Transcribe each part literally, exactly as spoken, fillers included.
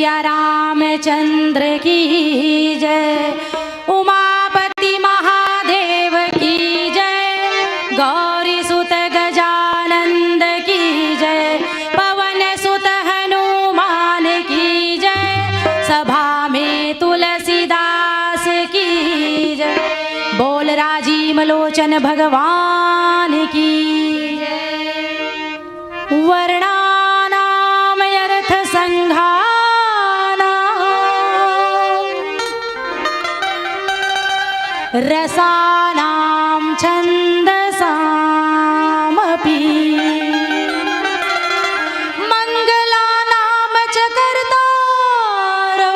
सिया रामचंद्र की जय, उमापति महादेव की जय, गौरी सुत गजानंद की जय, पवन सुत हनुमान की जय, सभा में तुलसीदास की जय। बोल राजीव लोचन भगवान की जय। वर्णानामर्थसंघानां रसानां छन्दसामपि। मङ्गलानां च कर्तारौ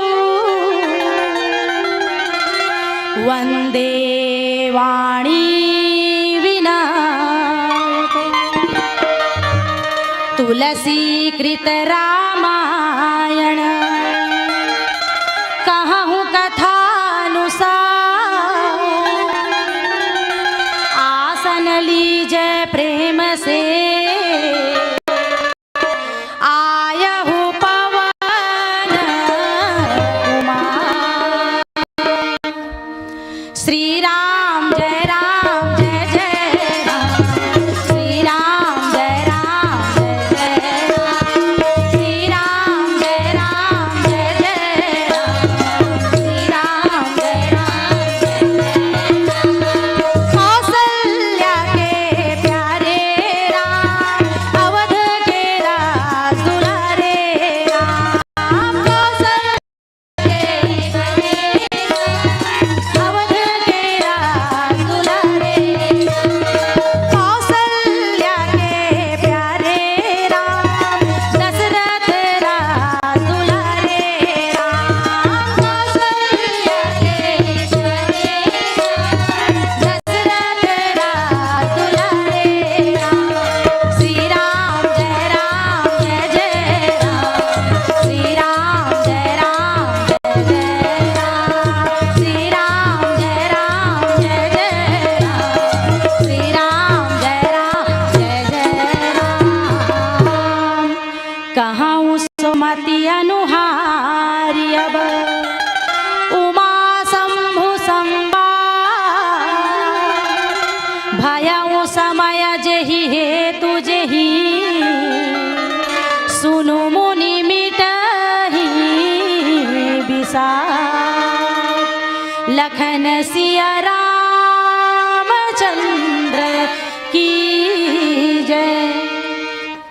वन्दे वाणी विनायक। तुलसी कृत रामायण कहूँ कथानुसार। आसन लीजे प्रेम से आयहु पवन कुमार। श्री राम जय राम जय जय राम। श्री राम जय राम जय जय राम। श्री राम जय राम जय जय राम। श्री राम जय राम जय जय राम। कौशल्या के प्यारे राम, अवध के राज दुलारे राम। कौशल्या अवध के राज दुलारे, कौशल्या के प्यारे राम, दशरथ राज दुलारे राम, कौशल्या के प्यारे राम, दशरथ राज दुलारे राम। श्री राम जय राम जय जय राम। श्री राम जय राम जय जय राम। श्री राम जय राम जय जय राम। श्री राम जय राम जय जय राम। कहउँ सुमति अनुहारि अब उमा शंभु संवार। भयउ समय जेहि हेतु जेहि सुनु मुनि मिटहि विसार। लखन सिया रामचंद्र की जय।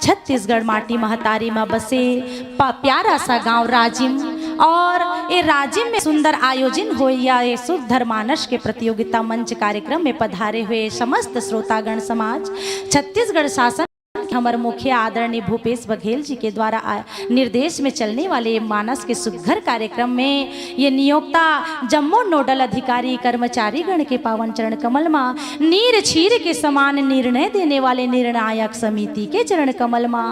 छत्तीसगढ़ माटी महतारी म बसे प-, प्यारा सा गांव राजिम और ए राजिम में सुंदर आयोजन होइया ए शुद्ध धर्मानस के प्रतियोगिता मंच कार्यक्रम में पधारे हुए समस्त श्रोतागण समाज, छत्तीसगढ़ शासन के हमर मुखिया आदरणीय भूपेश बघेल जी के द्वारा आ-, निर्देश में चलने वाले ये मानस के सुघर कार्यक्रम में ये नियोक्ता जम्मो नोडल अधिकारी कर्मचारी गण के पावन चरण कमल मा नीर छीर के समान निर्णय देने वाले निर्णायक समिति के चरण कमल मा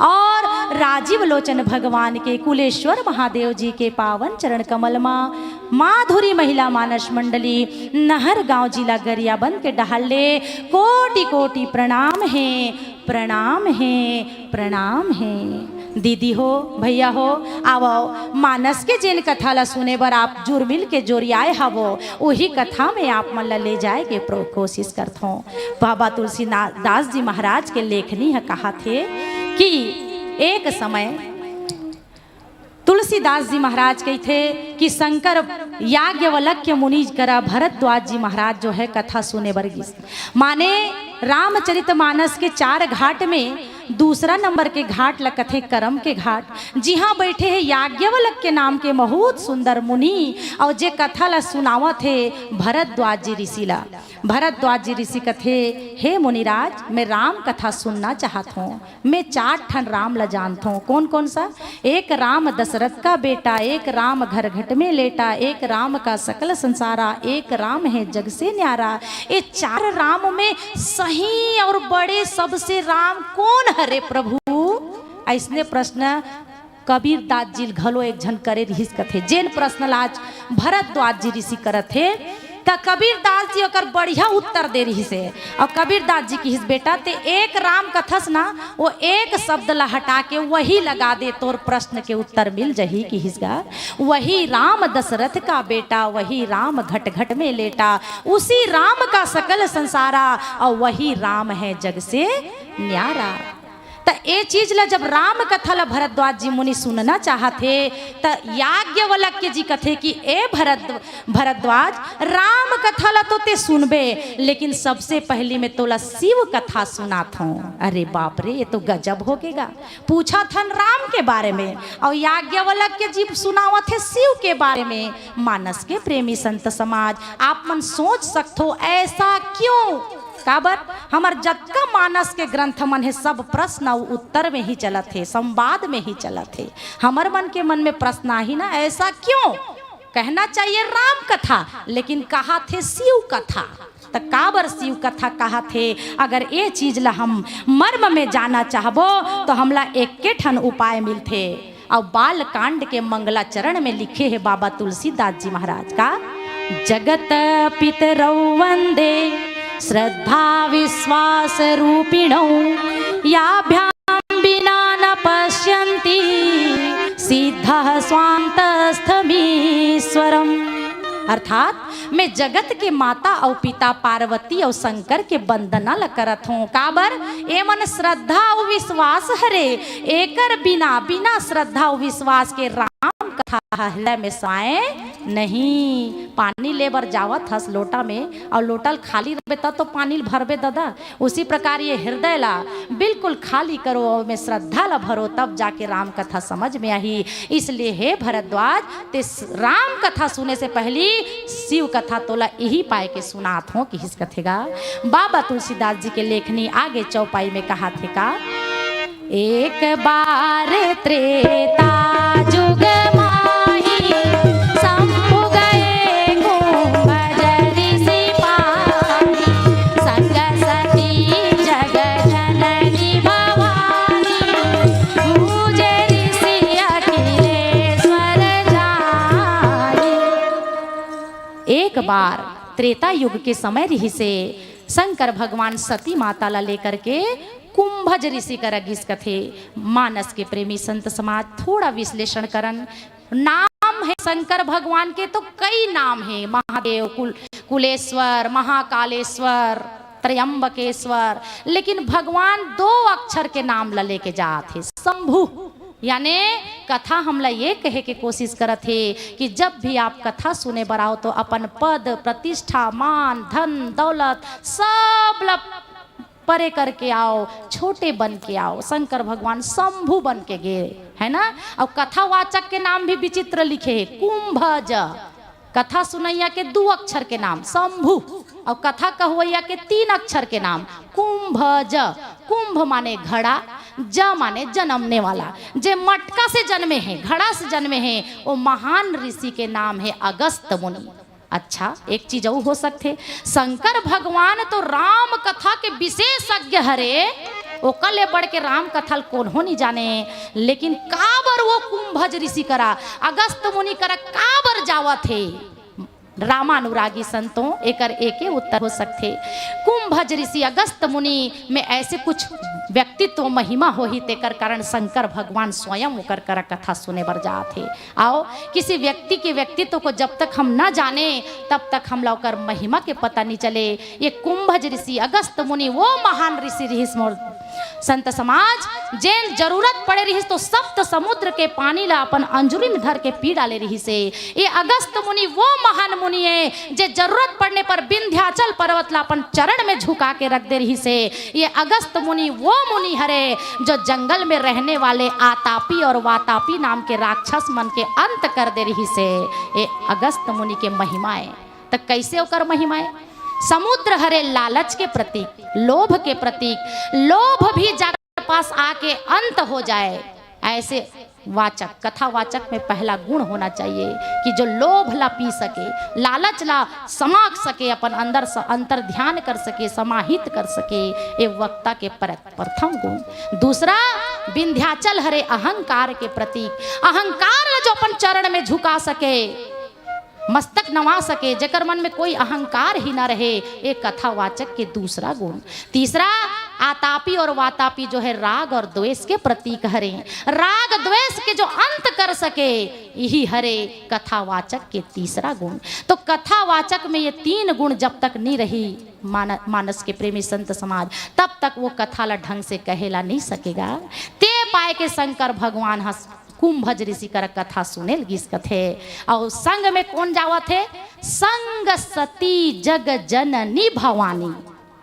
और राजीव लोचन भगवान के कुलेश्वर महादेव जी के पावन चरण कमल मा माधुरी महिला मानस मंडली नहर गांव जिला गरियाबंद के डहार ले कोटि कोटि प्रणाम हे, प्रणाम हे, प्रणाम हे। दीदी हो, भैया हो, आवो, मानस के जेन कथा ला सुने बर आप जुरमिल के जोरियाए हवो, उही कथा में आप मन ला ले जाए के प्रो-, कोशिश करथों। बाबा तुलसीदास जी महाराज के लेखनी ह कहाथे कि एक समय तुलसीदास जी महाराज कहिथे कि शंकर याज्ञवल्क्य मुनि करा भरद्वाज जी महाराज जो है कथा सुने बर गिस। माने रामचरित मानस के चार घाट में दूसरा नंबर के घाट ल कथे करम के घाट, जिहाँ बैठे हे याज्ञवल्क्य नाम के बहुत सुंदर मुनि और जे कथा ल सुनावत हे भरद्वाज जी ऋषि ला। भरद्वाज जी ऋषि कथे, हे मुनिराज, मैं राम कथा सुनना चाहत हूँ। मैं चार ठन राम ल जानथों। कौन कौन सा? एक राम दशरथ का बेटा, एक राम घर घट में लेटा, एक राम का सकल संसारा, एक राम है जग से न्यारा। ये चार राम में सही और बड़े सबसे राम कौन हरे प्रभु? अइसने प्रश्न कबीर दास जी घलो एक झन करे रिहिस कथे, जेन प्रश्न ला आज भरद्वाज जी ऋषि करत हे। त कबीरदास जी ओकर बढ़िया उत्तर दे रिहिस हे। अउ कबीरदास जी किहिस, "बेटा, ते एक राम कथस ना, वो एक शब्द ला हटा के वही लगा दे, तोर प्रश्न के उत्तर मिल जही," किहिस गा। "वही राम दशरथ का बेटा, वही राम घट घट में लेटा, उसी राम का सकल संसारा, और वही राम है जग से न्यारा।" त ए चीज ला जब राम कथा ला भरद्वाज जी मुनि सुनना चाहत हे, त याज्ञवल्क्य जी कथे कि ए भरद्व-, भरद्वाज, राम कथा ला तो ते सुनबे, लेकिन सबसे पहली मैं तोला शिव कथा सुनात हूँ। अरे बाप रे, ये तो गजब हो गेगा। पूछत हन राम के बारे में, और याज्ञवल्क्य जी सुनावत हे शिव के बारे में। मानस के प्रेमी संत समाज, आप मन सोच सकथो, ऐसा क्यों? काबर? हमर जतका मानस के ग्रंथ मन हे, सब प्रश्न अउ उत्तर में ही चलत हे, संवाद में ही चलत हे। हमर मन के मन में प्रश्न आही ना, ऐसा क्यों? कहना चाहिए राम कथा, लेकिन कहाथे शिव कथा। त काबर शिव कथा कहाथे? अगर ए चीज ला हम मर्म में जाना चाहबो, तो हमला एके ठन उपाय मिलथे। अउ बाल कांड के मंगलाचरण में लिखे हे बाबा तुलसीदास जी महाराज का, "जगत पितरौ वंदे श्रद्धा विश्वास रूपिणौ, याभ्याम बिना न पश्यन्ति सिद्धः स्वान्तस्थमीश्वरम्।" अर्थात, मैं जगत के माता अउ पिता पार्वती अउ शंकर के वंदना ल करत हूँ। काबर? ए मन श्रद्धा अउ विश्वास हरे। एकर बिना, बिना श्रद्धा अउ विश्वास के राम कथा ह हृदय में समाए नहीं। पानी ले बर जावत हस लोटा में, अउ लोटा ल खाली रखबे त तो पानी ल भरबे ददा। उसी प्रकार ये हृदय ला बिल्कुल खाली करो, अउ में श्रद्धा ला भरो, तब जाके राम कथा समझ में आही। इसलिए हे भरद्वाज, ते स-, राम कथा सुने से पहली शिव कथा तोला इही पाए के सुनात हों, किहिस कथे गा। बाबा तुलसीदास जी के लेखनी आगे चौपाई में कहाथे का, "एक बार त्रेता जुग माही, शंभु गए कुंभज ऋषि पाही, संग सती जग जननी भवानी, पूजे ऋषि अखिलेश्वर जानी।" एक बार त्रेता युग के समय रिहिसे, शंकर भगवान सती माता ला लेकर के कुंभज ऋषि करा गिस कथे। मानस के प्रेमी संत समाज, थोड़ा विश्लेषण करन। नाम हे शंकर भगवान के तो कई नाम हे, महादेव, कुल-, कुलेश्वर, महाकालेश्वर, त्रयंबकेश्वर, लेकिन भगवान दो अक्षर के नाम ला लेके जात हे, शंभु। याने कथा हमला ये कहे के कोशिश करत हे कि जब भी आप कथा सुने बर आओ तो अपन पद, प्रतिष्ठा, मान, धन, दौलत सब ला परे करके आओ, छोटे बन के आओ। शंकर भगवान शंभु बन के गे, है ना? अउ कथावाचक के नाम भी विचित्र लिखे हे, कुंभज। कथा सुनैया के दू अक्षर के नाम शंभु, अउ कथा कहवैया के तीन अक्षर के नाम कुंभज। कुंभ माने घड़ा, ज माने जन्मने वाला। जे मटका से जन्मे हे, घड़ा से जन्मे हे, वो महान ऋषि के नाम हे अगस्त मुनि। अच्छा, एक चीज अउ हो सकथे, शंकर भगवान तो राम कथा के विशेषज्ञ हरे, ओकर ले बढ़ के राम कथा ल कोनो नहीं जाने, लेकिन काबर वो कुंभज ऋषि करा, अगस्त मुनि करा काबर जावत हे? रामानुरागी संतों, एकर एके उत्तर हो सकथे। कुंभज ऋषि अगस्त मुनि में ऐसे कुछ व्यक्तित्व महिमा होही, तेकर कारण शंकर भगवान स्वयं ओकर करा कथा सुने बर जात हे। आओ, किसी व्यक्ति के व्यक्तित्व को जब तक हम न जाने, तब तक हमला ओकर महिमा के पता नहीं चले। ये कुंभज ऋषि अगस्त मुनि वो महान ऋषि रिहिस मोर संत समाज, जेन जरूरत पड़े रिहिस तो सप्त समुद्र के पानी ला अपन अंजुरी में धर के पी डाले रिहिसे। ये अगस्त मुनि वो महान मुनि हे, जे जरूरत पड़ने पर विंध्याचल पर्वत ला अपन चरण में झुका के रख दे रिहिसे। ये अगस्त मुनि वो मुनि हरे, जो जंगल में रहने वाले आतापी और वातापी नाम के राक्षस मन के अंत कर दे रिहिसे। ये अगस्त मुनि के महिमा हे। त कैसे ओकर महिमा हे? समुद्र हरे लालच के प्रतीक, लोभ के प्रतीक, लोभ भी जाकर पास आके अंत हो जाए, ऐसे वाचक, कथावाचक में पहला गुण होना चाहिए कि जो लोभ ला पी सके, लालच ला समाक सके, अपन अंदर स-, अंतर ध्यान कर सके, समाहित कर सके, ये वक्ता के पर-, प्रथम गुण। दूसरा, विंध्याचल हरे अहंकार के प्रतीक, अहंकार ला जो अपन चरण में झुका सके, मस्तक नवा सके, जेकर मन में कोई अहंकार ही ना रहे, ये कथावाचक के दूसरा गुण। तीसरा, आतापी और वातापी जो है राग और द्वेष के प्रतीक हरे। राग द्वेष के जो अंत कर सके, यही हरे कथावाचक के तीसरा गुण। तो कथावाचक में ये तीन गुण जब तक नहीं रही, मान-, मानस के प्रेमी संत समाज, तब तक वो कथा ला ढंग से कहेला नहीं सकेगा। ते पाए के शंकर भगवान ह कुंभज ऋषि कर कथा सुनेल गिस कथे। और संग में कौन जावत हे? संग सती जग जननी भवानी।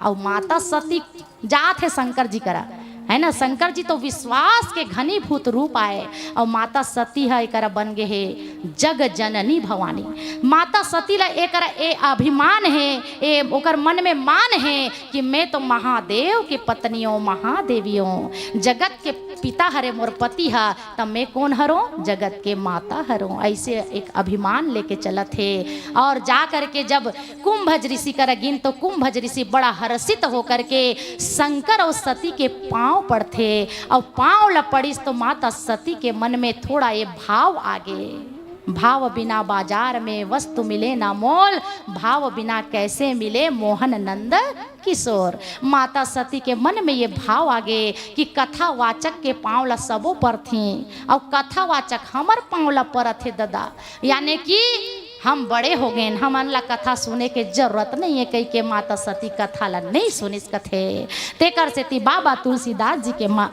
और माता सती जात हे शंकर जी करा, है ना? शंकर जी तो विश्वास के घनीभूत रूप आए, और माता सती ह एकरा बन गे हे जग जननी भवानी। माता सती ला एकरा ए अभिमान हे, ए ओकर मन में मान हे कि मैं तो महादेव के पत्नियों, महादेवियों, जगत के पिता हरे मोर पति ह, त मैं कौन हरों? जगत के माता हरों। ऐसे एक अभिमान लेके चलत हे। और जा करके जब कुंभज ऋषि करा गिन, तो कुंभज ऋषि बड़ा हर्षित होकर के शंकर और सती के पांव पड़थे, और पांव ला पड़िस तो माता सती के मन में थोड़ा ये भाव आगे, भाव बिना बाजार में वस्तु मिले ना मोल, भाव बिना कैसे मिले मोहन नंद किशोर। माता सती के मन में ये भाव आगे कि कथावाचक के पांव ला सबो परथी, और कथावाचक हमर पांव ला परत हे ददा, यानी कि हम बड़े हो गए, हमन ला कथा सुने के जरूरत नहीं है, कहि के माता सती कथा ला नहीं सुनिस कथे। तेकर सेती बाबा तुलसीदास जी के मा-,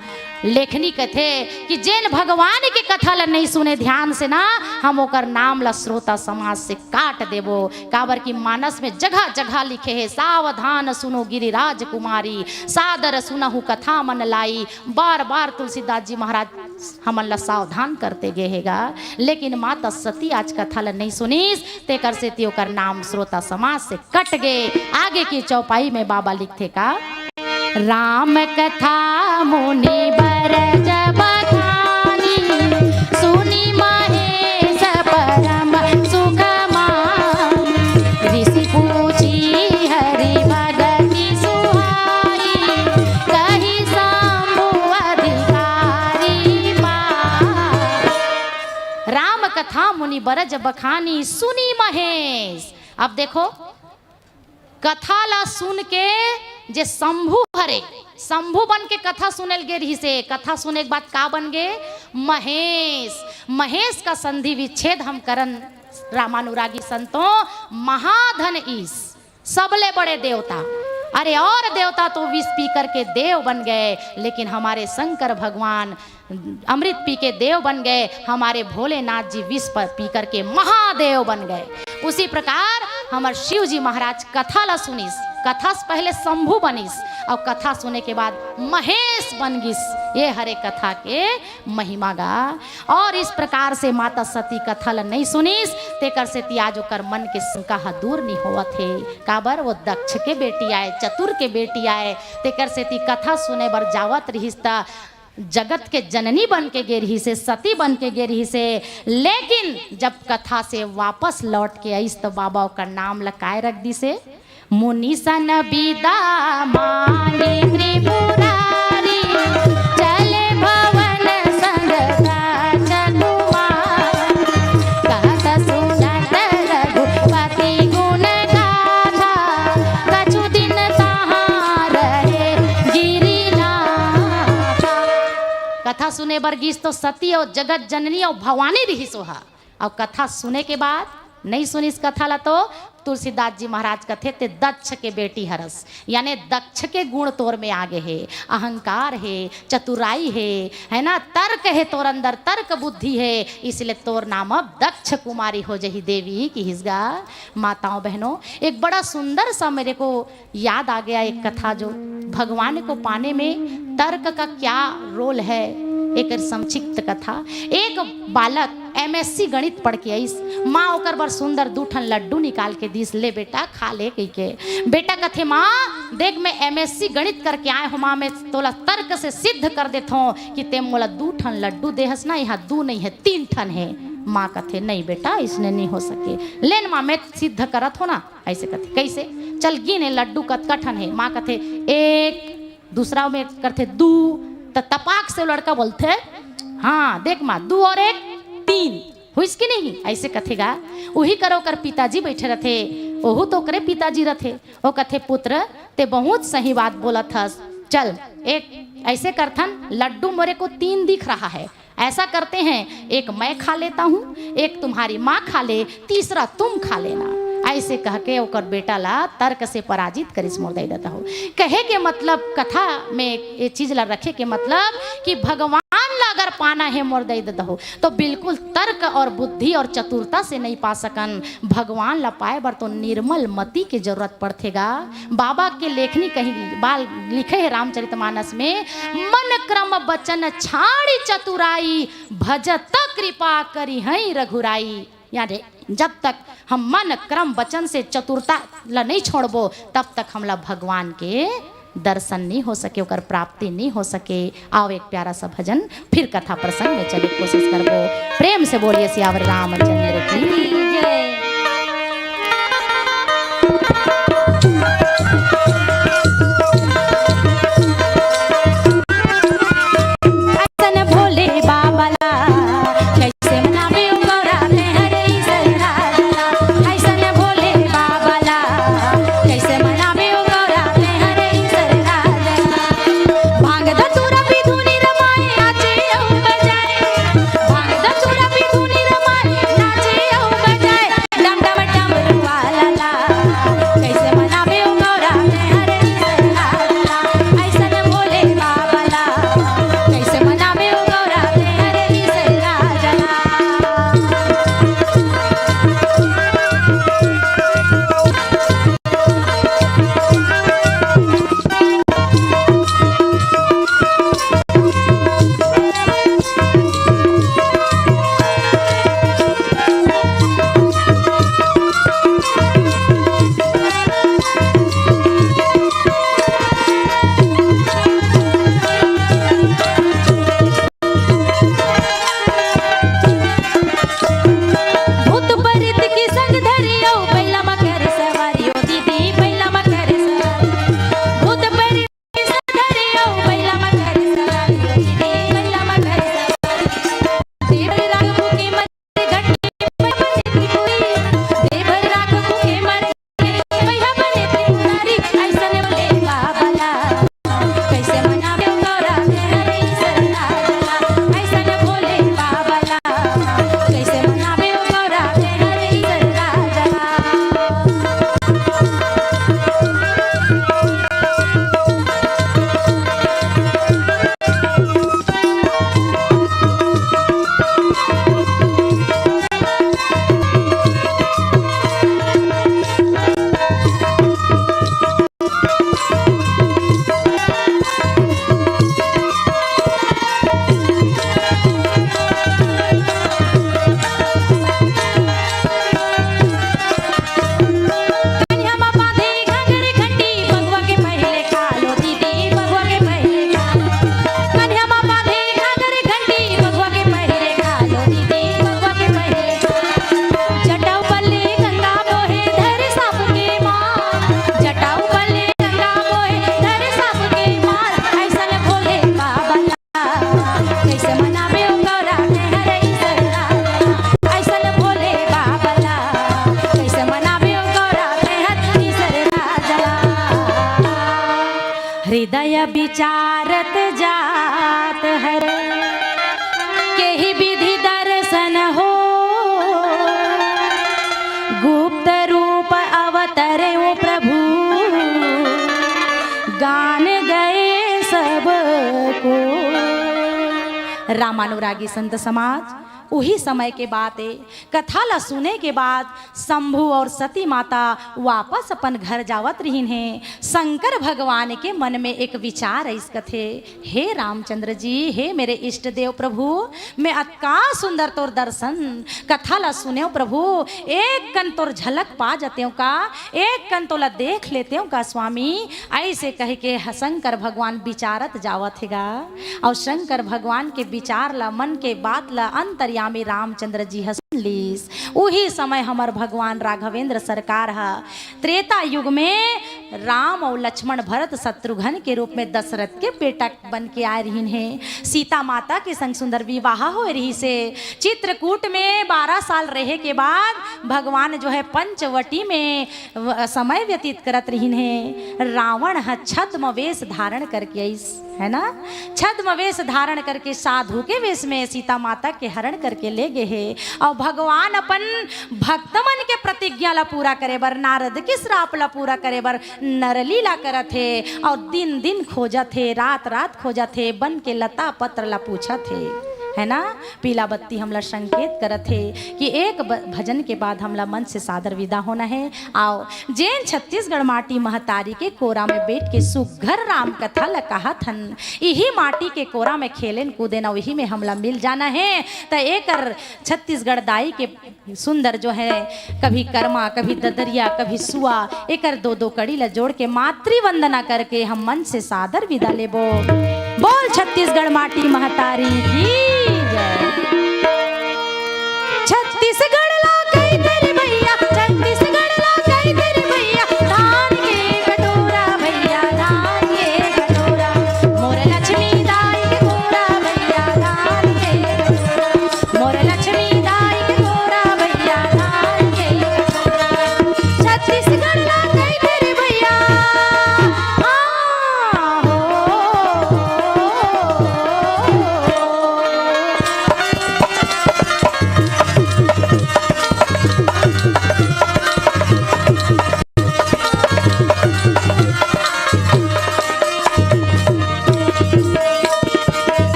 लेखनी कथे कि जेन भगवान के कथा ला नहीं सुने ध्यान से ना, हम ओकर नाम ला श्रोता समाज से काट देबो। काबर कि मानस में जगह जगह लिखे हे, "सावधान सुनो गिरिराज कुमारी, सादर सुनहु कथा मन लाई।" बार बार तुलसीदास जी महाराज हमन ला सावधान करते गे हे गा, लेकिन माता सती आज कथा ला नहीं सुनिस, तेकर सेती ओकर नाम श्रोता समाज से कट गे। आगे की चौपाई में बाबा लिखथे का, राम कथा मुनि बर जब खानी, सुनि महेश परम सुख मानी। ऋषि पूछी हरि भगति सुहाई, कही शंभु अधिकारी पाई। राम कथा मुनि बर जब खानी, सुनि महेश। अब देखो, कथा ला सुन के जे शंभु हरे, शंभु बन के कथा सुनेल गे रहिसे। कथा सुने के बाद का बन गे? महेश। महेश का संधि विच्छेद हम करन रामानुरागी संतों, महाधन ईश, सबले बड़े देवता। अरे और देवता तो विष पी करके देव बन गए, लेकिन हमारे शंकर भगवान अमृत पी के देव बन गए, हमारे भोलेनाथ जी विष प-, पी करके महादेव बन गए। उसी प्रकार हमर शिव जी महाराज कथा ला सुनिस, कथा से पहले शंभु बनिस और कथा सुने के बाद महेश बन गिस। ये हरे कथा के महिमा गा। और इस प्रकार से माता सती कथा ला नहीं सुनिस, तेकर सेती आज ओकर मन के शंका ह दूर नहीं होवत हे। काबर? वो दक्ष के बेटी आए, चतुर के बेटी आए, तेकर सेती कथा सुने बर जावत रहिस त जगत के जननी बन के गे रहिसे, सती बन के गे रहिसे, लेकिन जब कथा से वापस लौट के आइस तो बाबा ओकर नाम ल काय रख दिसे? मुनि सन बिदा मांगे त्रिपुरारी, चले भवन संग राजकुमार। कहत सुनत रघुपति गुण गाथा, कछु दिन तहाँ रहे गिरिनाथा। कथा सुने बर गिस तो सती और जगत जननी और भवानी रहिस ओहा। और कथा सुने के बाद नहीं सुनिस कथा ला तो तुलसीदास जी महाराज कथे ते दक्ष के बेटी हरस, यानी दक्ष के गुण तोर में आगे हे, अहंकार हे, चतुराई हे, है ना, तर्क हे तोर अंदर, तर्क बुद्धि हे, इसलिए तोर नाम अब दक्ष कुमारी हो जही देवी किहिस गा। माताओं बहनों, एक बड़ा सुंदर सा मेरे को याद आ गया एक कथा, जो भगवान को पाने में तर्क का क्या रोल है, एक संक्षिप्त कथा। एक बालक एमएससी गणित पढ़ के आइस, माँ ओकर बर सुंदर दू ठन लड्डू निकाल के दिस, "ले बेटा, खा ले," कहि के। बेटा कथे, "माँ, देख, मैं एमएससी गणित करके आए हूँ माँ, मैं तोला तर्क से सिद्ध कर देत हूँ कि ते मोला दू ठन लड्डू देहस ना, यहाँ दू नहीं है, तीन ठन है।" माँ कथे, "नहीं बेटा, इसने नहीं हो सके, लेन माँ, मैं सिद्ध करत हो ना।" ऐसे कथे, "कैसे?" "चल गिन, ए लड्डू कतका ठन हे?" माँ कथे, "एक।" दूसरा में करथे, "दू।" त तपाक से लड़का बोलथे, "हाँ, देख माँ, दू और एक, तीन।" होइस कि नहीं? ऐसे कथे गा। उही करो ओकर पिताजी बैठे रथे, ओहू तो ओकरे पिताजी रथे। ओ कथे, "पुत्र, ते बहुत सही बात बोलत हस। चल, एक ऐसे करथन, लड्डू मोरे को तीन दिख रहा है, ऐसा करते हैं, एक मैं खा लेता हूँ, एक तुम्हारी माँ खा ले, तीसरा तुम खा लेना।" ऐसे कह के ओकर बेटा ला तर्क से पराजित करिस मोर दई ददा हो। कहे के मतलब, कथा में ये चीज ला रखे के मतलब कि भगवान ला अगर पाना है मोर दई ददा हो, तो बिल्कुल तर्क और बुद्धि और चतुरता से नहीं पा सकन। भगवान ला पाए बर तो निर्मल मति के जरूरत पड़थे गा। बाबा के लेखनी कहीं बाल लिखे है रामचरितमानस में, "मन क्रम बचन छाड़ी चतुराई, भजत कृपा करिहैं रघुराई।" यानी जब तक हम मन क्रम वचन से चतुरता ला नहीं छोड़बो, तब तक हमला भगवान के दर्शन नहीं हो सके, ओकर प्राप्ति नहीं हो सके। आओ, एक प्यारा सा भजन, फिर कथा प्रसंग में चले कोशिश करबो। प्रेम से बोलिए सियावर रामचंद्र की जय। ऐसन भोले बाबा ला, कैसे मनावे ओ गौरा में हरे ईश्वर राजा ला। ऐसन भोले बाबा ला, कैसे मनावे ओ गौरा में हरे ईश्वर राजा ला। भांग धतूरा पी धुनी रमाए, नाचे अउ बजाए। भांग धतूरा पी धुनी रमाए, नाचे अउ बजाए। डम डम डमरू वाला ला, कैसे मनावे ओ गौरा में हरे ईश्वर राजा ला। ऐसन भोले बाबा ला, कैसे मनावे ओ गौरा में हरे ईश्वर राजा ला। भूत प्रेत के संग धरी, ओ बैला म करे सवारी, ओ दीदी, बैला म करे सवारी। भूत प्रेत के संग धरी, ओ बैला म करे सवारी, ओ दीदी, बैला म करे सवारी। देवर राघव के मर घटी, बैला बने त्रिपुरी। देवर राघव के मर घटी, बैला बने त्रिपुरारी। ऐसन भोले बाबा ला, कैसे मनावे गौरा के हरे सरना जला। ऐसन भोले बाबा ला, कैसे मनावे गौरा के हरे सरना जला। कनिहा म बांधे घाघर घंटी, बगवा के पहिले खा लो दीदी, बगवा के पहिले खा लो। कनिहा म बांधे घाघर घंटी, बगवा के पहिले खा लो दीदी, बगवा के पहिले खा लो। जटाऊ बल्ले गंगा बोहे, धर सांप के मार। जटाऊ बल्ले गंगा बोहे, धर सांप के मार। ऐसन भोले बाबा ला, कैसे मनावे ओ गौरा के हरे सरना जला। ऐसन भोले बाबा ला, कैसे मनावे ओ गौरा के हरे सरना जला। हृदय विचारत जात हरे, केहि विधि दर्शन हो। गुप्त रूप अवतरे ओ प्रभु, गान गए सबको। रामानुरागी संत समाज, उही समय के बात ए। कथा ला सुने के बाद शंभू और सती माता वापस अपन घर जावत रहिन हे। शंकर भगवान के मन में एक विचार अइस कथे, "हे रामचंद्र जी, हे मेरे इष्ट देव प्रभु, मैं अतका सुंदर तोर दर्शन, कथा ला सुनेव प्रभु, एक कन तोर झलक पा जतेव का, एक कन तोला देख लेतेव का स्वामी?" ऐसे कह के ह-, शंकर भगवान विचारत जावत हे गा। और शंकर भगवान के विचार ला, मन के बात ला अंतर्यामी रामचंद्र जी ह सुन लीस। उही समय हमर भगवान राघवेंद्र सरकार ह त्रेता युग में राम अउ लक्ष्मण, भरत, शत्रुघ्न के रूप में दशरथ के बेटा बन के आए रहिन हे। सीता माता के संग सुंदर विवाह होए रहिस हे। चित्रकूट में बारह साल रहे के बाद भगवान जो है पंचवटी में व-, समय व्यतीत करत रहिन हे। रावण ह छद्म वेश धारण करके आइस, है ना? छद्म वेश धारण करके साधु के वेश में सीता माता के हरण करके ले गे हे। अउ भगवान अपन भक्त मन के प्रतिज्ञा ला पूरा करे बर, नारद के श्राप ला पूरा करे बर नरलीला करत हे। अउ दिन दिन खोजत हे, रात रात खोजत हे, बन के लता पत्र ला पूछत हे, है ना? पीला बत्ती हमला संकेत करत हे कि एक ब-, भजन के बाद हमला मंच से सादर विदा होना हे। अउ जेन छत्तीसगढ़ माटी महतारी के कोरा में बैठ के सुघर राम कथा ल कहत हन, इही माटी के कोरा में खेलेन कूदेन अउ इही में हमला मिल जाना हे। त एकर छत्तीसगढ़ दाई के सुंदर जो है, कभी करमा, कभी ददरिया, कभी सुआ, एकर दो दो कड़ी ल जोड़ के मातृ वंदना करके हम मंच से सादर विदा लेबो। बोल छत्तीसगढ़ माटी महतारी की जय। छत्तीसगढ़ ला कई दे रे भैया, छत्तीसगढ़ ला कई दे रे भैया, धान के कटोरा भैया, धान के कटोरा। मोर लक्ष्मी दाई के कोरा भैया, धान के कटोरा। मोर लक्ष्मी दाई के कोरा भैया, धान के कटोरा। छत्तीसगढ़ ला कई दे रे भैया। हाँ, हो।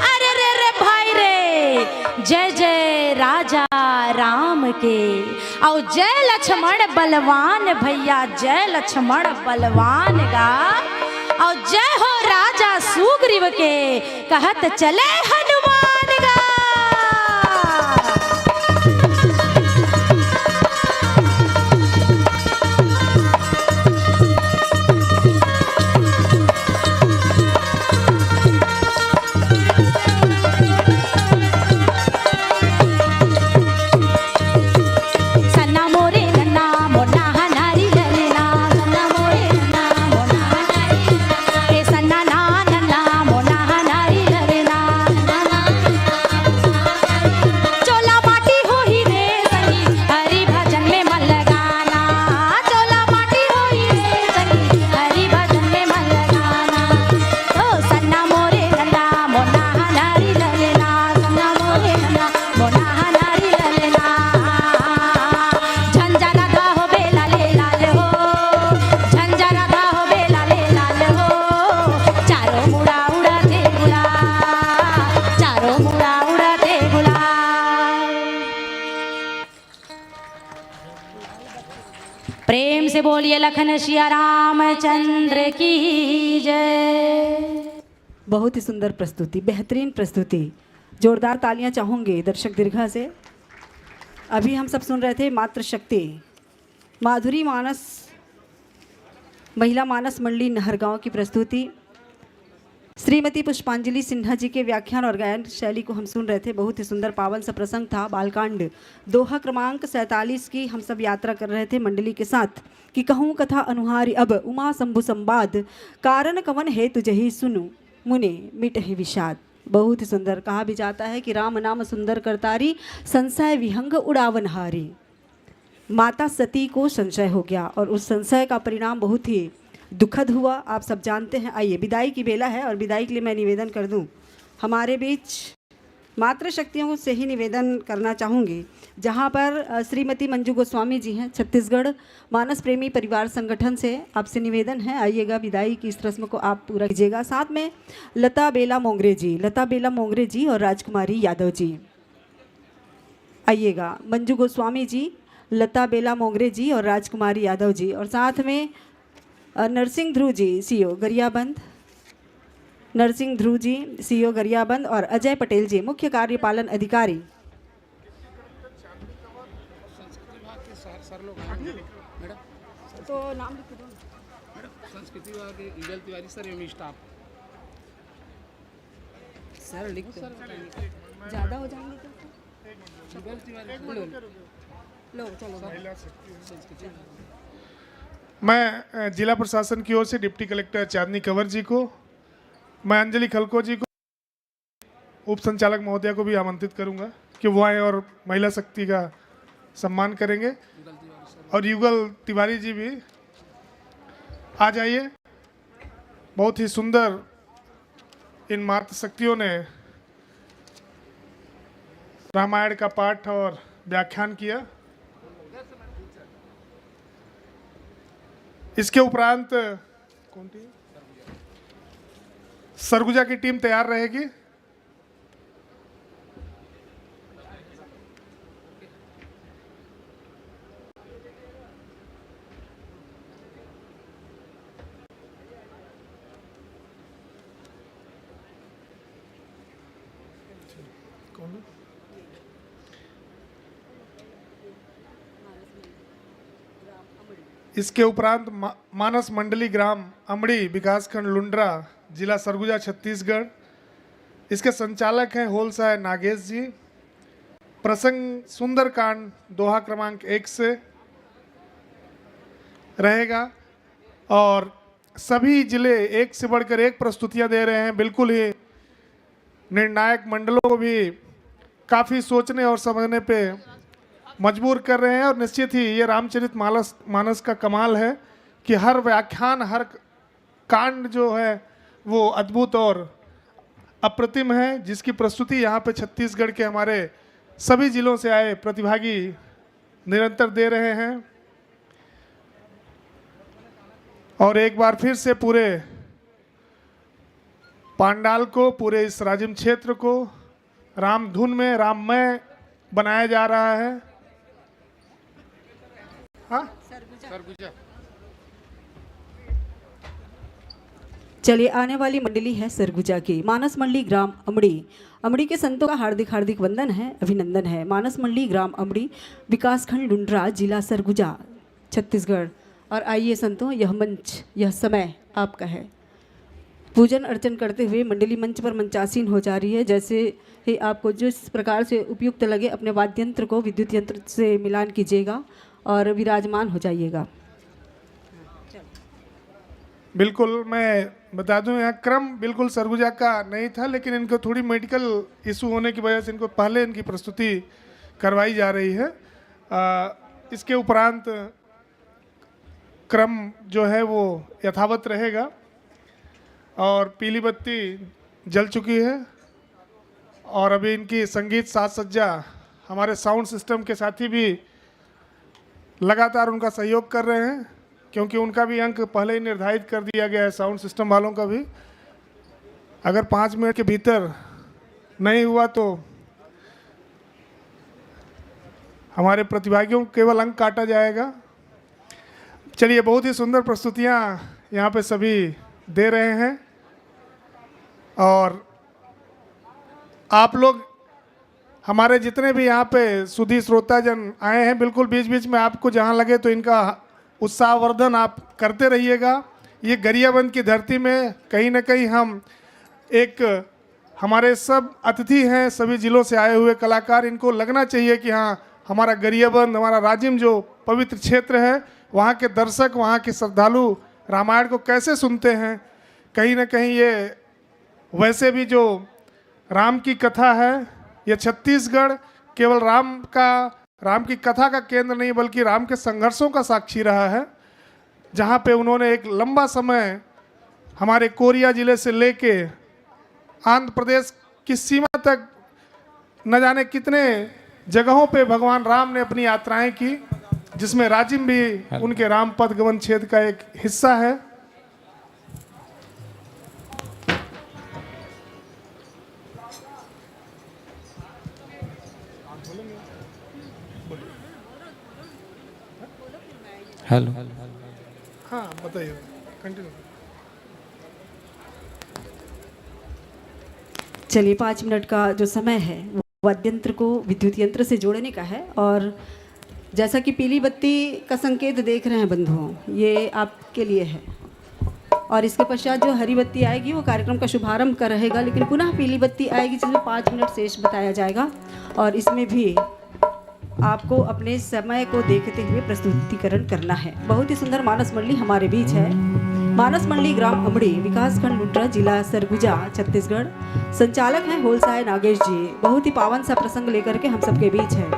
अरे रे रे भाई रे, जय जय राजा राम के, अउ जय लक्ष्मण बलवान भैया, जय लक्ष्मण बलवान गा, अउ जय हो राजा सुग्रीव के, कहत चले हनुमान गा। बोलिए लखन सिया रामचंद्र की जय। बहुत ही सुंदर प्रस्तुति, बेहतरीन प्रस्तुति। जोरदार तालियां चाहूंगे दर्शक दीर्घा से। अभी हम सब सुन रहे थे मातृशक्ति, माधुरी मानस, महिला मानस मंडली नहरगांव की प्रस्तुति। श्रीमती पुष्पांजलि सिन्हा जी के व्याख्यान और गायन शैली को हम सुन रहे थे। बहुत ही सुंदर पावन सा प्रसंग था। बालकांड दोहा क्रमांक सैंतालीस की हम सब यात्रा कर रहे थे मंडली के साथ कि कहूँ कथा अनुहारी अब उमा शंभु संवाद, कारण कवन हेतु जही सुनु मुने मिटहि विषाद। बहुत ही सुंदर। कहा भी जाता है कि राम नाम सुंदर करतारी, संशय विहंग उड़ावन हारी। माता सती को संशय हो गया और उस संशय का परिणाम बहुत ही दुखद हुआ, आप सब जानते हैं। आइए, विदाई की बेला है और विदाई के लिए मैं निवेदन कर दूं, हमारे बीच मातृशक्तियों से ही निवेदन करना चाहूँगी, जहाँ पर अ, श्रीमती मंजू गोस्वामी जी हैं, छत्तीसगढ़ मानस प्रेमी परिवार संगठन से आपसे निवेदन है, आइएगा, विदाई की इस रस्म को आप पूरा कीजिएगा। साथ में लता बेला मोंगरे जी, लता बेला मोंगरे जी और राजकुमारी यादव जी। आइएगा, मंजू गोस्वामी जी, लता बेला मोंगरे जी और राजकुमारी यादव जी, और साथ में अ, नरसिंह ध्रुव जी, सीईओ गरियाबंद, नरसिंह ध्रुव जी, सीईओ गरियाबंद, और अजय पटेल जी, मुख्य कार्यपालन अधिकारी। तो नाम लिख दो। संस्कृति विभाग के युगल तिवारी सर एवं स्टाफ। सर लिख दो। ज़्यादा हो जाएंगे तो युगल तिवारी। लो, लो, चलो। मैं अ, जिला प्रशासन की ओर से डिप्टी कलेक्टर चांदनी कंवर जी को, मैं अंजलि खलको जी को, उप संचालक महोदया को भी आमंत्रित करूंगा कि वो आए और महिला शक्ति का सम्मान करेंगे। और युगल तिवारी जी भी आ जाइए। बहुत ही सुंदर इन मातृशक्तियों ने रामायण का पाठ और व्याख्यान किया। इसके उपरांत कौन टीम? सरगुजा की टीम तैयार रहेगी। कौन है? इसके उपरांत मा-, मानस मंडली ग्राम अमड़ी, विकासखंड लुंड्रा, जिला सरगुजा, छत्तीसगढ़। इसके संचालक हैं होलसाय नागेश जी। प्रसंग सुंदरकांड दोहा क्रमांक एक से रहेगा और सभी जिले एक से बढ़कर एक प्रस्तुतियां दे रहे हैं। बिल्कुल ही निर्णायक मंडलों को भी काफ़ी सोचने और समझने पे मजबूर कर रहे हैं। और निश्चित ही ये रामचरित मानस, मानस का कमाल है कि हर व्याख्यान, हर कांड जो है वो अद्भुत और अप्रतिम है, जिसकी प्रस्तुति यहाँ पे छत्तीसगढ़ के हमारे सभी जिलों से आए प्रतिभागी निरंतर दे रहे हैं। और एक बार फिर से पूरे पांडाल को, पूरे इस राजिम क्षेत्र को राम धुन में, राममय बनाया जा रहा है। हाँ? चलिए, आने वाली मंडली है सरगुजा की, मानस मंडली ग्राम अमड़ी। अमड़ी के संतों का हार्दिक हार्दिक वंदन है, अभिनंदन है। मानस मंडली ग्राम अमड़ी, विकासखंड लुंड्रा, जिला सरगुजा, छत्तीसगढ़। और आइए संतों, यह मंच, यह समय आपका है। पूजन अर्चन करते हुए मंडली मंच पर मंचासीन हो जा रही है। जैसे ही आपको जिस प्रकार से उपयुक्त लगे, अपने वाद्य यंत्र को विद्युत यंत्र से मिलान कीजिएगा और विराजमान हो जाइएगा। बिल्कुल, मैं बता दूं, यहाँ क्रम बिल्कुल सरगुजा का नहीं था, लेकिन इनको थोड़ी मेडिकल इशू होने की वजह से इनको पहले इनकी प्रस्तुति करवाई जा रही है। अ, इसके उपरांत क्रम जो है वो यथावत रहेगा। और पीली बत्ती जल चुकी है और अभी इनकी संगीत साज सज्जा हमारे साउंड सिस्टम के साथी भी लगातार उनका सहयोग कर रहे हैं, क्योंकि उनका भी अंक पहले ही निर्धारित कर दिया गया है, साउंड सिस्टम वालों का भी। अगर पाँच मिनट के भीतर नहीं हुआ तो हमारे प्रतिभागियों को केवल अंक काटा जाएगा। चलिए, बहुत ही सुंदर प्रस्तुतियां यहाँ पे सभी दे रहे हैं। और आप लोग, हमारे जितने भी यहाँ पे सुधी श्रोताजन आए हैं, बिल्कुल बीच बीच में आपको जहाँ लगे तो इनका उत्साहवर्धन आप करते रहिएगा। ये गरियाबंद की धरती में कहीं ना कहीं हम एक, हमारे सब अतिथि हैं, सभी जिलों से आए हुए कलाकार, इनको लगना चाहिए कि हाँ, हमारा गरियाबंद, हमारा राजिम जो पवित्र क्षेत्र है, वहाँ के दर्शक, वहाँ के श्रद्धालु रामायण को कैसे सुनते हैं। कहीं ना कहीं ये, वैसे भी जो राम की कथा है, ये छत्तीसगढ़ केवल राम का, राम की कथा का केंद्र नहीं, बल्कि राम के संघर्षों का साक्षी रहा है, जहाँ पे उन्होंने एक लंबा समय हमारे कोरिया जिले से लेके आंध्र प्रदेश की सीमा तक न जाने कितने जगहों पे भगवान राम ने अपनी यात्राएं की, जिसमें राजिम भी उनके राम पथ गमन क्षेत्र का एक हिस्सा है। हेलो। हाँ, बताइए, कंटिन्यू। चलिए, पाँच मिनट का जो समय है, वो वाद्य यंत्र को विद्युत यंत्र से जोड़ने का है। और जैसा कि पीली बत्ती का संकेत देख रहे हैं बंधुओं, ये आपके लिए है। और इसके पश्चात जो हरी बत्ती आएगी, वो कार्यक्रम का शुभारंभ कर रहेगा, लेकिन पुनः पीली बत्ती आएगी, जिसमें पाँच मिनट शेष बताया जाएगा। और इसमें भी आपको अपने समय को देखते हुए प्रस्तुतिकरण करना है। बहुत ही सुंदर मानस मंडली हमारे बीच है। मानस मंडली, ग्राम अमड़ी, विकासखंड लुंड्रा, जिला सरगुजा, छत्तीसगढ़। संचालक हैं होलसाय नागेश जी। बहुत ही पावन सा प्रसंग लेकर के हम सबके बीच है।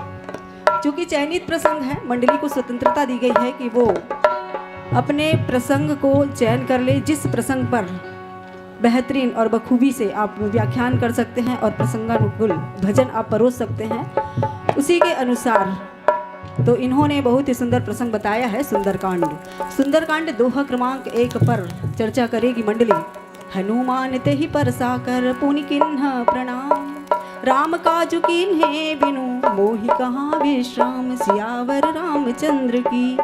चूंकि चयनित प्रसंग है, मंडली को स्वतंत्रता दी गई है कि वो अपने प्रसंग को चयन कर ले, जिस प्रसंग पर बेहतरीन और बखूबी से आप व्याख्यान कर सकते हैं और प्रसंगानुकूल भजन आप परोस सकते हैं, उसी के अनुसार। तो इन्होंने बहुत ही सुंदर प्रसंग बताया है, सुंदरकांड। सुंदरकांड दोहा क्रमांक एक पर चर्चा करेगी मंडली। हनुमान तेहि परसा कर पुनि किन्ह प्रणाम, राम काज कीन्हे बिनु मोहि कहाँ विश्राम। सियावर रामचंद्र की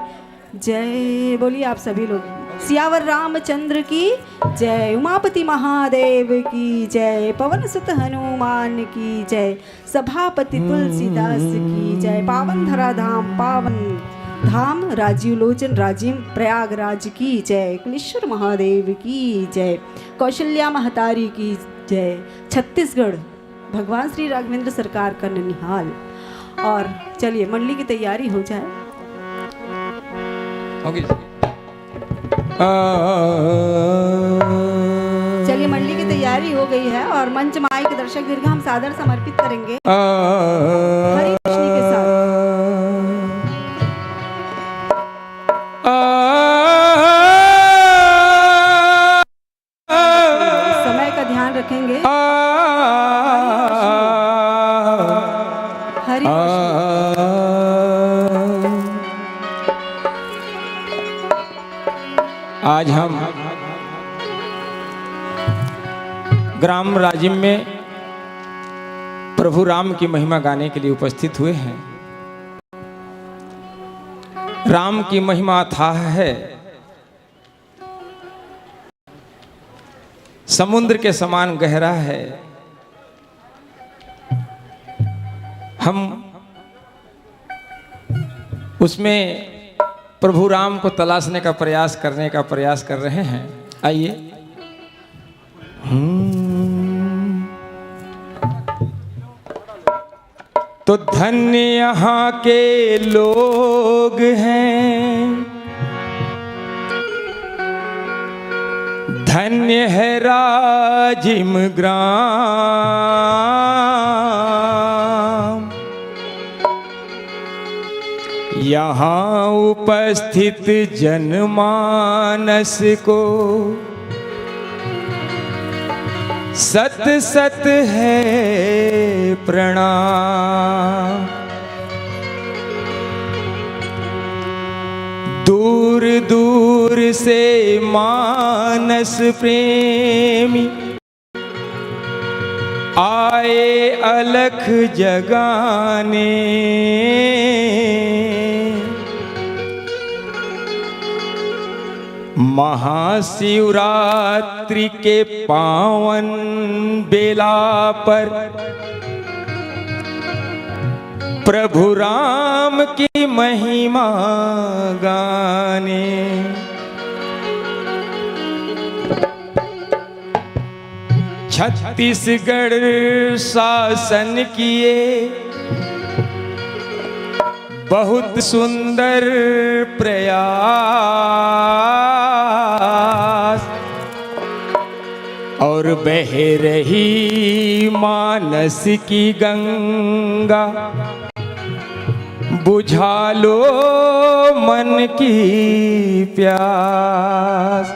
जय। बोलिए आप सभी लोग, सियावर रामचंद्र की जय, उमापति महादेव की जय, पवन सुत हनुमान की जय, सभापति तुलसीदास की जय। पावन धरा धाम, पावन धाम राजीव लोचन राजिम प्रयागराज की जय, कुलेश्वर महादेव की जय, कौशल्या महतारी की जय। छत्तीसगढ़, भगवान श्री राघवेंद्र सरकार का ननिहाल। और चलिए, मंडली की तैयारी हो जाए। ओके। चलिए, मंडली की तैयारी हो गई है और मंच माई के दर्शक दीर्घ हम सादर समर्पित करेंगे। हरी रोशनी के साथ। समय का ध्यान रखेंगे। हरी रोशनी। आज हम ग्राम राजिम में प्रभु राम की महिमा गाने के लिए उपस्थित हुए हैं। राम की महिमा अथाह है, समुद्र के समान गहरा है। हम उसमें प्रभु राम को तलाशने का प्रयास करने का प्रयास कर रहे हैं। आइए। हम्म। तो धन्य यहाँ के लोग हैं, धन्य है राजिम ग्राम। यहाँ उपस्थित जनमानस को सत सत है प्रणाम। दूर दूर से मानस प्रेमी आए अलख जगाने। महाशिवरात्रि के पावन बेला पर प्रभु राम की महिमा गाने। छत्तीसगढ़ शासन किए बहुत सुंदर प्रयास, और बह रही मानस की गंगा, बुझा लो मन की प्यास।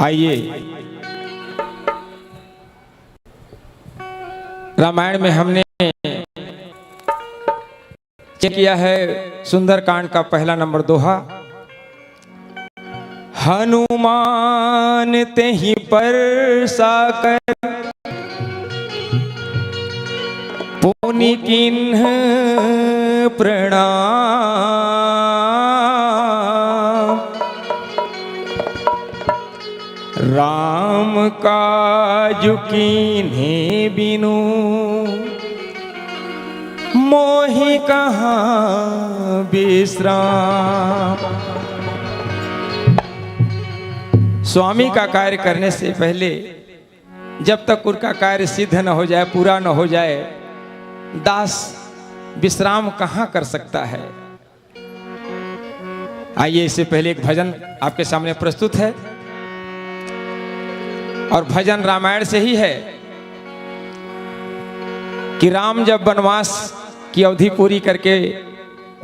आइए, रामायण में हमने किया है सुंदरकांड का पहला नंबर दोहा। हनुमान तेहि परसा कर, पुनि कीन्ह प्रणाम। राम काज कीन्हे बिनु, मोहि कहाँ विश्राम। स्वामी का कार्य करने से पहले, जब तक उनका कार्य सिद्ध न हो जाए, पूरा न हो जाए, दास विश्राम कहाँ कर सकता है? आइए, इससे पहले एक भजन आपके सामने प्रस्तुत है, और भजन रामायण से ही है कि राम जब वनवास की अवधि पूरी करके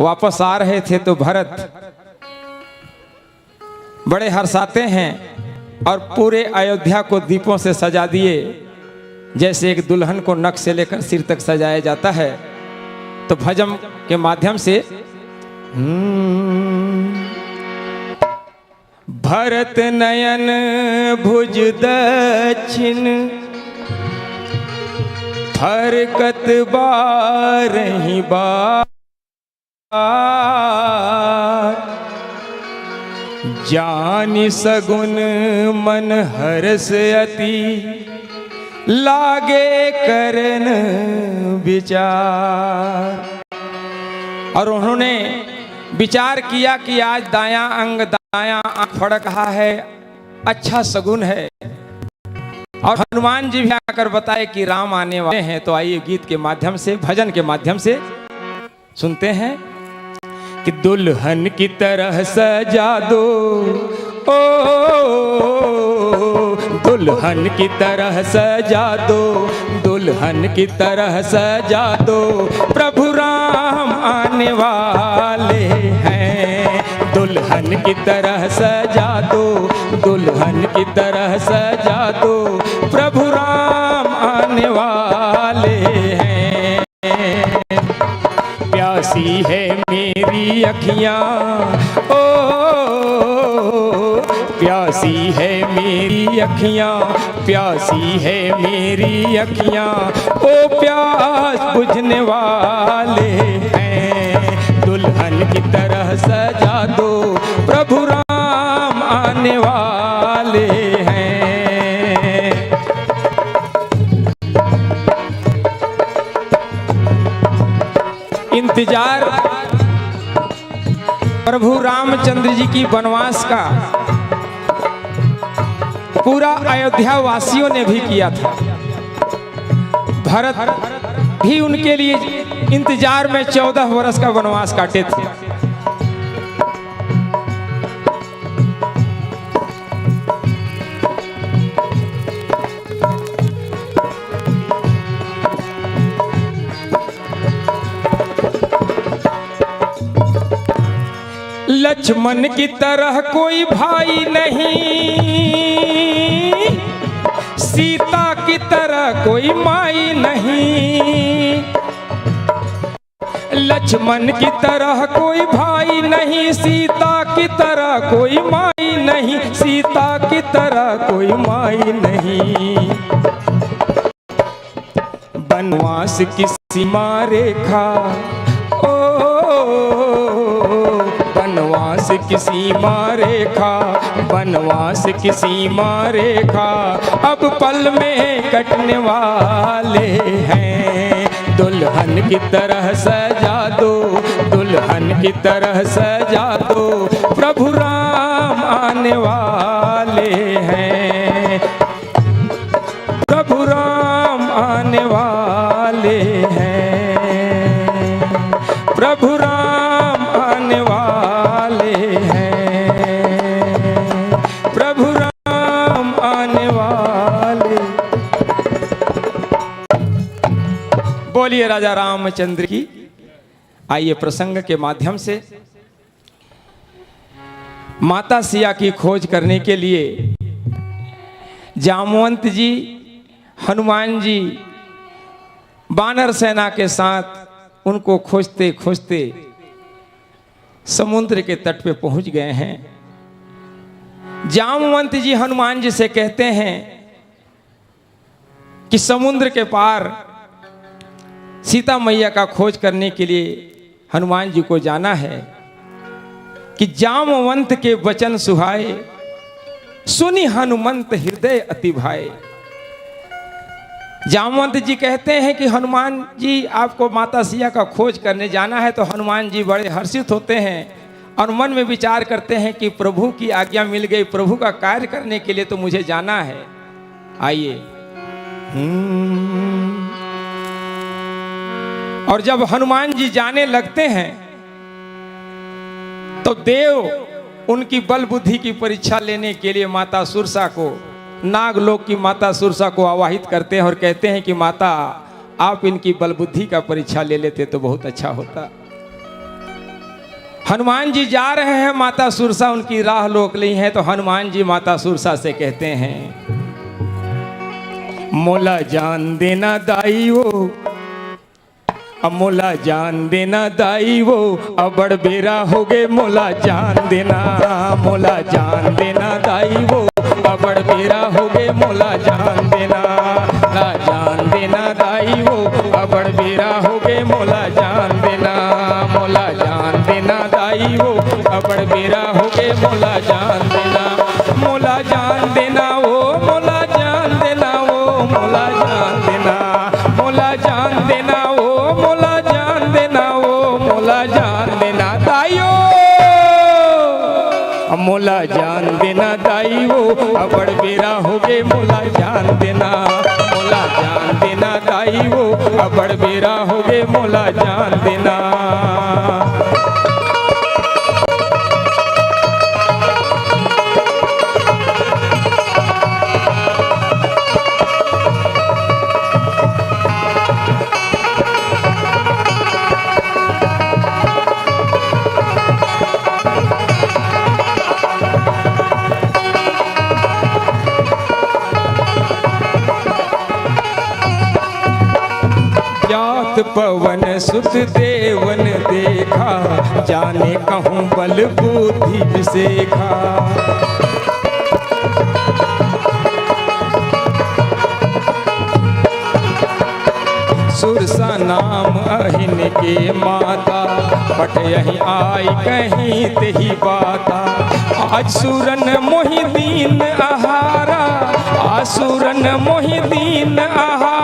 वापस आ रहे थे, तो भरत बड़े हर्षाते हैं और पूरे अयोध्या को दीपों से सजा दिए, जैसे एक दुल्हन को नख से लेकर सिर तक सजाया जाता है। तो भजन के माध्यम से, हम्म, भरत नयन भुज दक्षिण, फरकत बारही बार। जानि सगुन मन हरस अति, लागे करन विचार। और उन्होंने विचार किया कि आज दायां अंग, दायां आंख फड़क रहा है, अच्छा सगुन है। और हनुमान जी भी आकर बताए कि राम आने वाले हैं। तो आइए, गीत के माध्यम से, भजन के माध्यम से सुनते हैं कि दुल्हन की तरह सजा दो, ओ, दुल्हन की तरह सजा दो, दुल्हन की तरह सजा दो, प्रभु राम आने वाले हैं। दुल्हन की तरह सजा दो, दुल्हन की तरह सजा दो, प्रभु राम आने वाले हैं। प्यासी है मेरी अखियां, ओ, प्यासी है मेरी अखियां, प्यासी है मेरी अखियां, ओ प्यास बुझने वाले हैं। दुल्हन की तरह सजा दो, प्रभु राम आने वाले हैं। इंतजार प्रभु रामचंद्र जी की वनवास का पूरा अयोध्या वासियों ने भी किया था। भरत भी उनके लिए इंतजार में चौदह वर्ष का वनवास काटे थे। लक्ष्मण की तरह कोई भाई नहीं, सीता की तरह कोई माई नहीं। लक्ष्मण की तरह कोई भाई नहीं, सीता की तरह कोई माई नहीं, सीता की तरह कोई माई नहीं। वनवास की सीमा रेखा, ओ, की सीमा रेखा, वनवास की सीमा रेखा अब पल में कटने वाले हैं। दुल्हन की तरह सजा दो, दुल्हन की तरह सजा दो, प्रभु राम आने वाले हैं। प्रभु राम आने वाले हैं, प्रभु राम आने वाले हैं, प्रभु राम आने वाले। बोलिए राजा रामचंद्र की। आइए, प्रसंग के माध्यम से माता सिया की खोज करने के लिए जामवंत जी, हनुमान जी, बानर सेना के साथ उनको खोजते खोजते समुद्र के तट पे पहुंच गए हैं। जामवंत जी हनुमान जी से कहते हैं कि समुद्र के पार सीता मैया का खोज करने के लिए हनुमान जी को जाना है कि जामवंत के वचन सुहाए, सुनि हनुमंत हृदय अति भाए। जामवंत जी कहते हैं कि हनुमान जी, आपको माता सिया का खोज करने जाना है। तो हनुमान जी बड़े हर्षित होते हैं और मन में विचार करते हैं कि प्रभु की आज्ञा मिल गई, प्रभु का कार्य करने के लिए तो मुझे जाना है। आइए। हम्म। और जब हनुमान जी जाने लगते हैं तो देव उनकी बल बुद्धि की परीक्षा लेने के लिए माता सुरसा को, नागलोक की माता सुरसा को आवाहित करते हैं और कहते हैं कि माता, आप इनकी बल बुद्धि का परीक्षा ले लेते तो बहुत अच्छा होता। हनुमान जी जा रहे हैं, माता सुरसा उनकी राह रोक ली है। तो हनुमान जी माता सुरसा से कहते हैं, मोला जान देना दाई वो, अब मोला जान देना दाई वो, अबड़ बेरा हो गे, मोला जान देना, मोला जान देना दाई वो, अबड़ बेरा हो गे, मोला जान देना, ला जान देना दाई वो, अबड़ बेरा हो गे, मोला जान देना, मोला जान देना दाई वो, अबड़ बेरा हो गे, मोला जान देना, मोला जान देना ओ, मोला जान देना ओ, मोला जान देना, मोला जान देना ओ, मोला जान देना ओ, मोला जान देना दाई ओ। मोला जान देना दाई ओ, अबड़ बेरा हो गे, मोला जान देना, मोला जान देना दाई ओ, अबड़ बेरा हो गे, मोला जान देना। जात पवन सुत देवन देखा, जाने कहूँ बल बुद्धि विशेखा। सुरसा नाम अहिन के माता, पट यही आई कहीं तेही बाता। आज सुरन मोहि दीन आहारा, आज सुरन मोहि दीन आहारा।